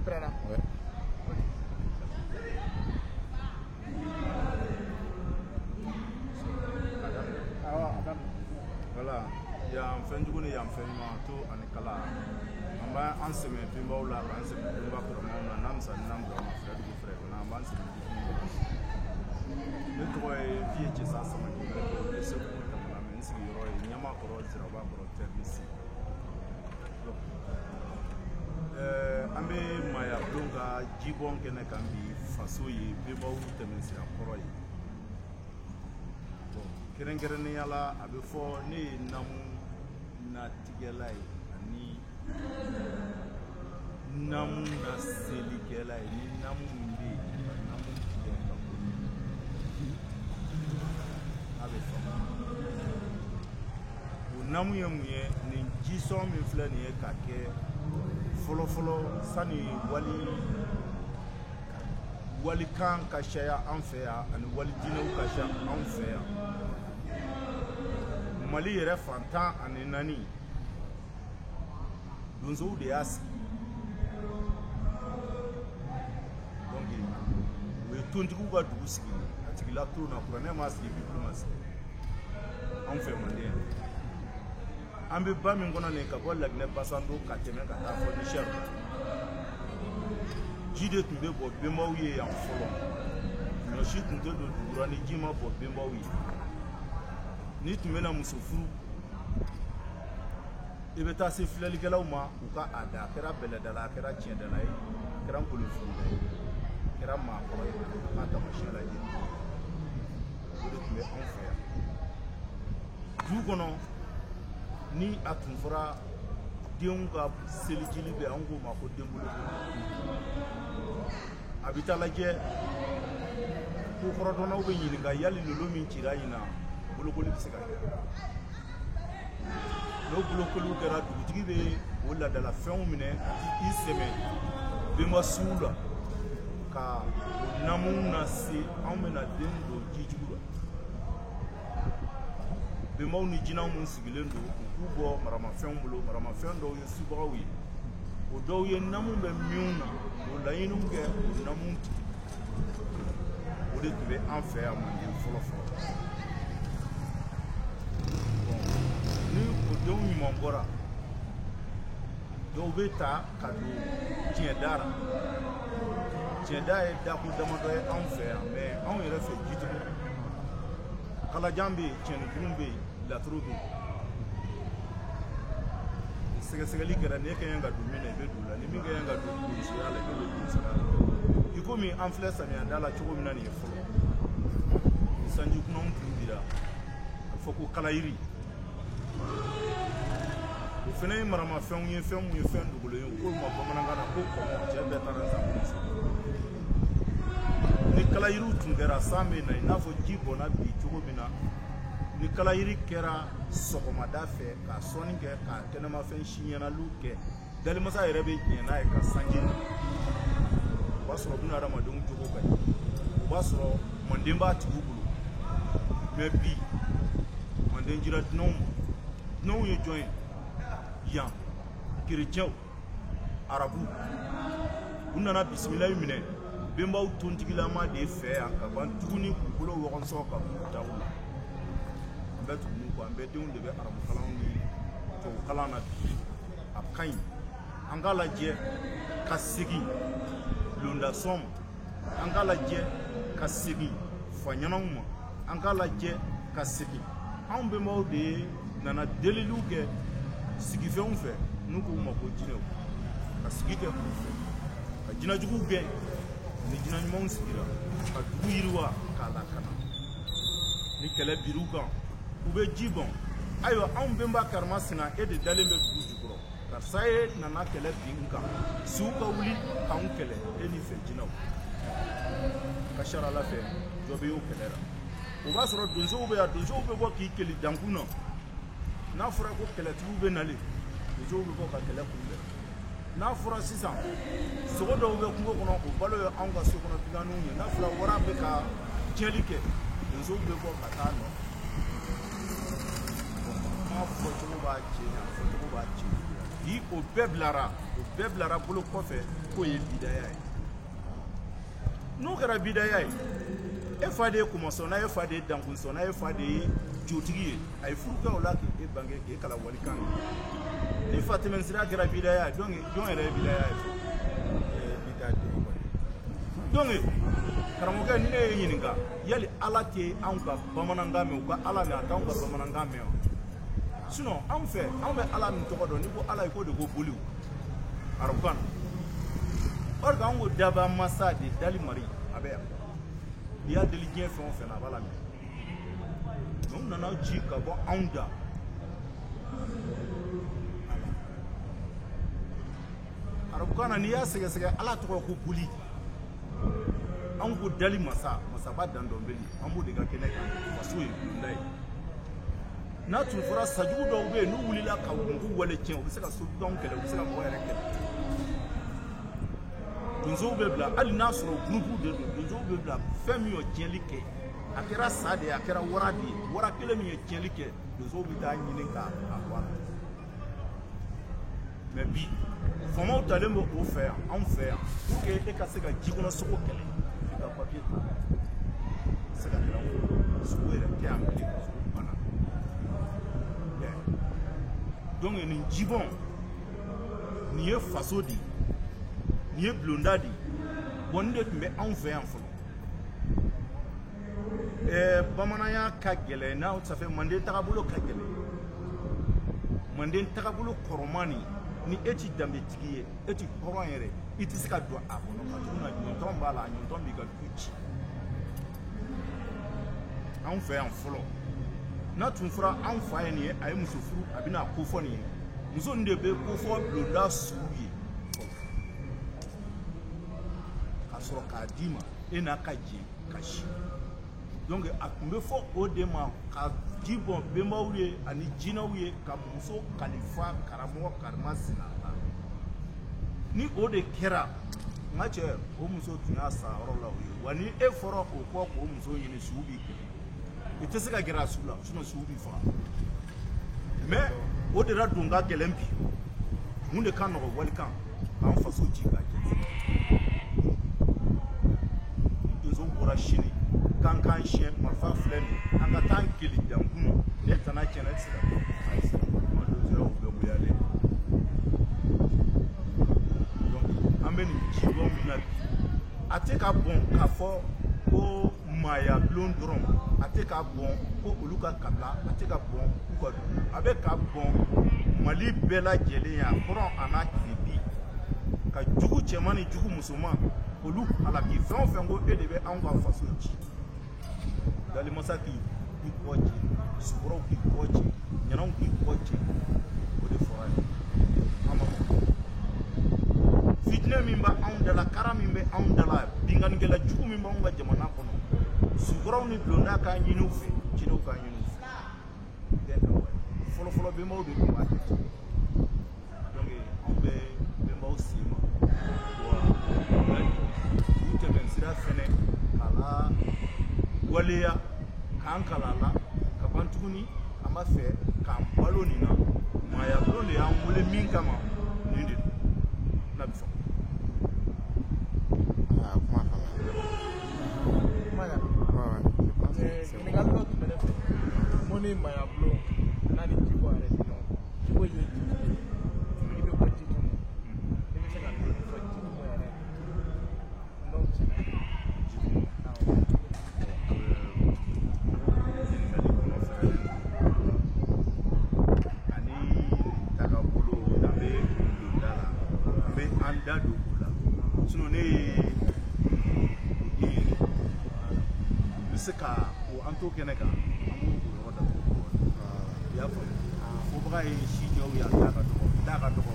Pɛrɛnna. Ouais. Awɔ, a daminɛ. Voilà, yan fɛn jugu ni yan fɛn ɲuman to ani kala, an b'an sɛmɛ benbaw la k'an sɛmɛ benba kɔrɔmaw na, n'an misali n'an burama fɛrɛ dugu fɛrɛ kɔnɔ, an b'an sɛmɛ. Ne tɔgɔ ye Viye Cɛsa Samake, bɛ Segu jamana mɛ, n sigiyɔrɔ ye Ɲamakɔrɔ, Zirabakɔrɔ, Tɛrɛmisi. An bɛ maaya bulon ka jibɔn kɛnɛ kan bi, faso ye benbaw tɛmɛsira kɔrɔ ye. Kɛrɛnkɛrɛnnenya la, a bɛ fɔ ne ye namu natigɛla ye ani namu na selikɛla ye. Ni namu min bɛ yen, ka namu tigɛ ka bɔ n'a bɛ faamu, o namu ye mun ye? Nin jisɔn min filɛ nin ye ka kɛ fɔlɔfɔlɔ, sani wali walikan ka caya an fɛ yan ani wali diinɛw ka ca anw fɛ yan, Mali yɛrɛ fan 14, donsow de y'a sigi. Donc u ye tontigiw ka dugu sigi, a sigila ton na, kuranɛ ma sigi, Bibulu ma sigi anw fɛ Manden yan. An bɛ ba min kɔnɔ nin, ka bɔ Laginɛ Basando ka tɛmɛ ka taa fɔ Nizɛri, ji de tun bɛ bɔ benbaw ye yan fɔlɔ. Ɲɔsi tun tɛ don dugura ni ji ma bɔ benbaw ye. N'i tun bɛna muso furu, i bɛ taa se filɛlikɛlaw ma, u ka a da. A kɛra bɛlɛdala, a kɛra tiɲɛdala ye, a kɛra nkolonfilila ye, a kɛra maakɔrɔ ye, a k'a taamasiyɛn lajɛ. O de tun bɛ anw fɛ yan du kɔnɔ. Ni a tun fɔra denw ka selijili bɛ, an k'o ma ko denboloko, a bɛ taa lajɛ ko kɔrɔdɔnnaw bɛ ɲininka yali lolo min cira ɲinan, bolokoli bɛ se ka kɛ. N'o bolokoliw kɛra, dugutigi bɛ o laadalafɛnw minɛ ka i sɛmɛ benba suw la ka o namu lase. Anw bɛna den don jijugu la, benbaw ni jinɛw minnu sigilen don, u k'u bɔ maramafɛnw bolo. Maramafɛn dɔw ye subagaw ye, o dɔw ye namu bɛ minnu na, o laɲiniw kɛ, o namu tigɛ. O de tun bɛ an fɛ yan Manden fɔlɔ fɔlɔ. Ni o denw ɲuman bɔra, dɔw bɛ ta ka don tiɲɛda la. Tiɲɛda ye dako damadɔ ye anw fɛ yan, mɛ anw yɛrɛ fɛ jitigiw, kalajan bɛ yen, tiɲɛnikurun bɛ yen, laturu bɛ yen. Sɛgɛsɛgɛli kɛra, n'e ka ɲi ka don min na, i bɛ don la. Ni min ka ɲi ka don donsoya la, i bɛ don donsoya la. I komi an filɛ samiyɛda la cogo min na nin ye fɔlɔ, ni sanji kunnanw tun bira, a bɛ fɔ ko kalayiri. O fana ye maramafɛnw ye, fɛn mun ye fɛn dogolen ye. U k'olu ma bamanankan na ko kɔmɔ, cɛ bɛɛ taara nsaban. Ni kalayiriw tun kɛra, san bɛ na i n'a fɔ ji bɔnna bi cogo min na. Ni kalayiri kɛra sɔgɔmada fɛ, ka sɔnni kɛ, ka kɛnɛmafɛn siɲɛnaliw kɛ, dalimasa yɛrɛ bɛ jɛn n'a ye ka sanji na. O b'a sɔrɔ buna hadamadenw jogo ka ɲi, o b'a sɔrɔ manden b'a tigiw bolo. Mɛ bi manden jira dunanw ma. Dunanw ye jɔn ye yan? Kerecɛnw, arabu. U nana bisimilayi minɛ benbaw tontigilama de fɛ yan ka ban tuguni, k'u bolo wɔgɔnsɔn ka b'u daw la. An bɛ tugu kɔ, an bɛɛ denw de bɛ arabu kalan ni tubabu kalan na bi. A ka ɲi an k'a lajɛ ka segin londasɔn ma, an k'a lajɛ ka segin faɲɛnaw ma, an k'a lajɛ ka segin. Anw benbaw de ye nana deliliw kɛ sigifɛnw fɛ, n'u k'u ma ko jinɛw, ka sigi kɛ k'u fɛ, ka jinɛjuguw gɛn. Ni jinɛ ɲumanw sigira ka dugu yiriwa k'a lakana, ni kɛlɛ bir'u kan, u bɛ ji bɔn. Ayiwa, anw benba karimasina, e de dalen bɛ dugu jukɔrɔ, karisa ye nana kɛlɛ bin n kan, siw ka wuli k'anw kɛlɛ e ni fɛ jinɛw ka sara ala fɛ, jɔ bɛ y'o kɛlɛ la. O b'a sɔrɔ donsow bɛ yan, donsow bɛ bɔ k'i keli dankun na. N'a fɔra ko kɛlɛtigiw bɛ nalen, donsow bɛ bɔ ka kɛlɛ kunbɛn. N'a fɔra sisan sogo dɔw bɛ kungo kɔnɔ, o balo ye anw ka so kɔnɔ biganiw ye, n'a fɔra wara bɛ ka tiɲɛli kɛ, donsow bɛ bɔ ka taa nɔ. Kuma fɔcogo b'a cɛ ɲa, fɔcogo b'a cɛ. Bi o bɛɛ bilara, o bɛɛ bilara bolo kɔfɛ k'o ye bidaya ye. N'o kɛra bidaya ye, e fa de ye kumasɔnna, e fa de ye dankunsɔnna, e fa de ye jotigi ye, a ye furu kɛ o la k'e bange k'e kalan walikan na. Ni fa tɛmɛsira kɛra bidaya ye, donc jɔn yɛrɛ ye bidaya ye? Donc karamɔgɔkɛ, ni ne ye ɲininka, yali Ala tɛ anw ka bamanankan mɛn? U ka Ala mɛn, a t'anw ka bamanankan mɛn wa? Sinon anw fɛ, anw bɛ Ala min tɔgɔ dɔn, n'i ko Ala, i k'o de ko boliw arabukan na. Or que anw ko daba masa de dali mari a bɛ yan. N'i y'a deli diɲɛ fɛn o fɛn na, a b'a la minɛ. Mais u nana ci ka bɔ anw da. Arabukan na, n'i y'a sɛgɛsɛgɛ, Ala tɔgɔ ko boli. Anw ko dali masa, masaba dandɔnbeli, an b'o de ka kɛnɛ kan, faso ye bulonda ye. N'a tun fɔra sajugu dɔw bɛ yen, n'u wulila ka mugu wale tiɲɛ, u bɛ se ka sodenw kɛlɛ, u bɛ se ka mɔgɔ yɛrɛ kɛlɛ. Donsow bɛ bila, hali n'a sɔrɔ gurupu de don, donsow bɛ bila fɛn min ye tiɲɛli kɛ, a kɛra sa de ye, a kɛra wara de ye, wara kelen min ye tiɲɛli kɛ, donsow bɛ taa ɲini k'a bɔ a la. Mais bi faamaw talen bɛ o fɛ yan, anw fɛ yan, pour que e ka se ka jikɔnɔ sogo kɛlɛ, f'i ka papiye ta. Se ka kɛlɛ, sogo yɛrɛ tɛ yan bilen, sogo banna. Donc nin jibɔn nin ye faso de ye, nin ye bulonda de ye. Bon, nin de tun bɛ anw fɛ yan fɔlɔ. Bamananya ka gɛlɛn, n'a ça fait manden tagabolo ka gɛlɛn. Manden tagabolo kɔrɔman nin, ni e ti danbetigi ye, e ti hɔrɔn yɛrɛ, i tɛ se ka don a kɔnɔ, ka tugu na ɲɔntɔn b'a la, ɲɔntɔn b'i ka du ci. Anw fɛ yan fɔlɔ, n'a tun fɔra anw fa ye nin ye, a ye muso furu, a bɛna ko fɔ nin ye, muso nin de bɛ ko fɔ bulonda suw ye fɔlɔ, ka sɔrɔ k'a d'i ma, e n'a ka jɛ ka si. Donc a tun bɛ fɔ o de ma ka ji bɔn bɛnbaw ye ani jinɛw ye, ka muso kalifa karamɔgɔ karima sina la. Ni o de kɛra, n ka cɛ, o muso tun y'a sa yɔrɔ la o ye. Wa ni e fɔra o kɔ k'o muso ɲini, su b'i kɛlɛ, i tɛ se ka gɛrɛ a su la, sinon su b'i faga. Mais o de la don ka gɛlɛn bi. Mun de ka nɔgɔ walikan k'an faso ci k'a jɛ? Ni donsow bɔra sini k'an k'an siɲɛ marifa filɛ nin ye, an ka taa an keli dankun, ne tana tiɲɛna, e tɛ se ka kɛ. Donsoyaw bɛɛ goyalen. Donc an bɛ nin jibɔn min na bi, a tɛ ka bɔn k'a fɔ ko maaya bulon dɔrɔn, a tɛ ka bɔn ko olu ka kabila, a tɛ ka bɔn k'u ka dugu, a bɛ ka bɔn Mali bɛɛ lajɛlen ye, a kɔrɔ a n'a tile bi, ka jugu cɛman ni jugu musoman olu halaki. Fɛn o fɛn ko e de bɛ anw ka faso ci, dalimasa k'i kɔ ci, sukɔrɔw k'i kɔ ci, ɲɛnanw k'i kɔ ci, o de fɔra ye. An ma fitinɛ min bɛ anw da la, kara min bɛ anw da la, binkannikɛla jugu min b'anw ka jamana kɔnɔ, sukɔrɔw ni bulonda k'a ɲini u fɛ, jinɛw k'a ɲini u fɛ. Bɛɛ ka wa fɔlɔfɔlɔ bɛnbaw de tun b'a kɛ ten. Donc anw bɛ bɛnbaw sen ma wa u tɛmɛsira fɛnɛ k'a la waleya, k'an kalan la ka ban tuguni. An b'a fɛ k'an balo nin na, maaya bulon de y'an wele min kama, nin de don n'a bɛ fɔ. Kuma faamuya. Ouais, je pense que c'est bon. Ɲininkali dɔ tun bɛ ne fɛ. Mun ni maaya bulon n'a ni jibɔ yɛrɛ tɛ ɲɔgɔn fɛ? Jibɔ ye ji ye, i bɛ bɔ ji tumu, i bɛ se ka dɔɔni fɔ ji tumu yɛrɛ n'o bɛ se ka Ji tumu. Awɔ. Ɲininkali kɔnɔ fɛrɛlen don ani tagabolo an bɛ donda la, an bɛ an da don o la. Sinon ne ye o den ye, n bɛ se ka o an to kɛnɛ kan, an b'o o yɔrɔ datugu. I y'a faamu? Fɔbaga ye sijɛw ye, a da ka dɔgɔ, da ka dɔgɔ.